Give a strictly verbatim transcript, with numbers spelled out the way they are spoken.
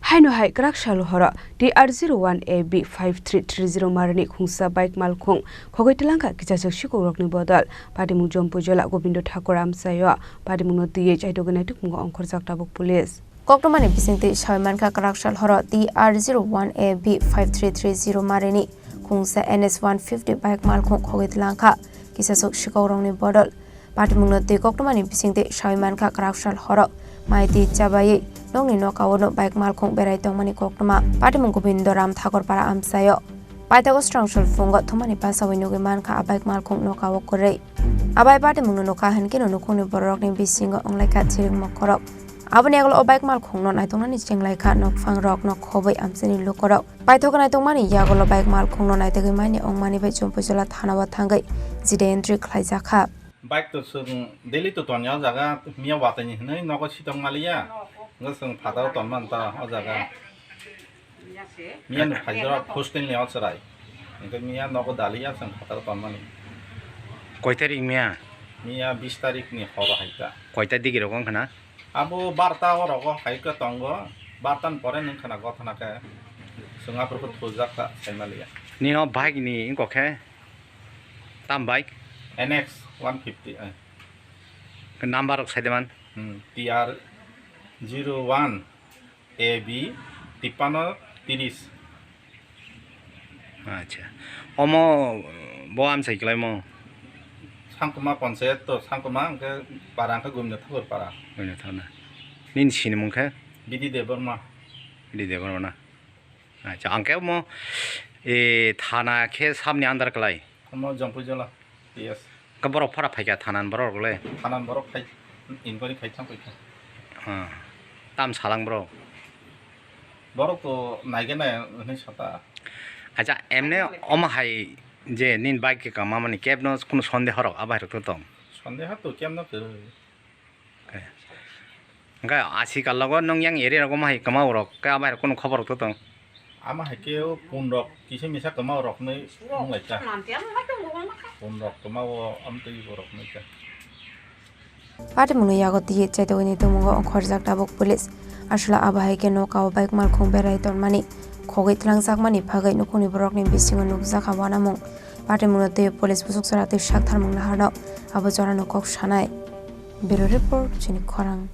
Haino hai kwrak sal horo T R zero one A B five three three zero marini khungsa bike malkhung khogwi twlangkha kisaswk sikukrokni bodol. Patimung Jompuijola Gobindo Thakur amchaio patimungno twiwi chaitogwi naitukmungo ongkhorjak tabuk police. Koktwmani bisingtwi sawi mankha kwrak sal horo T R zero one A B five three three zero marini khungsa N S one fifty bike malkhung khogwi twlangkha kisaswk sikukrokni bodol. Patimungno twi koktwmani bisingtwi sawi mankha kwrak sal horo mai twi chabaiwi nokni nokao no bike malkhung berai tongmani koktwma. Patimung Gobindo Ram Thakur para amchaio. Paithago swrang sal phungo thumani pasawi nugwi mankha a bike malkhung nokao kwrwi. A bai patimungno nukha hinkhe no nukhungni bororokni bisingo wnglaikha chiring mokorok. Aboni yagulo o bike malkhungno naitoknani chenglaikha nokphangrok, nok khobwi amchaini lukorok. Paithak naitokmani yagulo bike malkhungno naitogwi mani wngmani bai Jompuijola thanao thangwi jide entry khlaijakha. Bike to chwng daily to tonya o jaga, miya watani hinwi nogo sitong maliya. Ngo chwng phataro tonman ta o jaga. Miya no phaijak hostel ni o chwrai. Hinkhe miya nogo daliya chwng phataro tonmani. Koi tarik miya? Miya bis tarik ni horo hai ta. Koita digi rok wngkha na? Abo barta o rogo hai khe tongo. Barta ni pore nwng khna gothana khe chwng aphuru khe thujak ta sai maliya. Nino bike ni wngkok khe? Tam bike? N X one fifty, eh. Number rok sai de man? Hmm, T R zero one A B tipano tiris. Acha. Omo bo amsai kelaimo? Sangkuma panchayat to, Sangkuma hwnkhe para hwnkhe Gumina Thakur para. Gumina Thakur na. Nini sinimung khe? Bidi Debbarma. Bidi Debbarma na. Acha, ang khe mo, e, thana khe sabni under klai. Omo Jompuijola, P S. Khe borok phara phaikha thanan borok le? Thanan borok khai, inquiry khai thang paikha. Ah, tam salang borok? Borok to naigena hwnwi sata. Acha, emne omo hai je nin bike khe kama mani kebno kunu sondeho rok, abo hai rok to tong? Sondeho to kebno kwrwi. Hwnkhe asi kalogo nwng yang area rogo ma hai kwma rok, khe abo hai rok kunu khobor rok to tong? Ama hai khe o pun rok kisa misa kwma rok nwi wng lai kha. Pun rok kwma o amtwi borok nwi kha. Patimungno yago twi chaitogwi naitukmungo ongkhorjak tabuk police. Aswla abo hai khe nokao bike malkhung berai tonmani khogwi twlangjakmani phagwi nukhungni borokni bisingo nukjakha uanamung. Patimungno twi police busuk jora twi sak tharmung naharno abo jorano kok sanai. Bureau Report, chini khorang.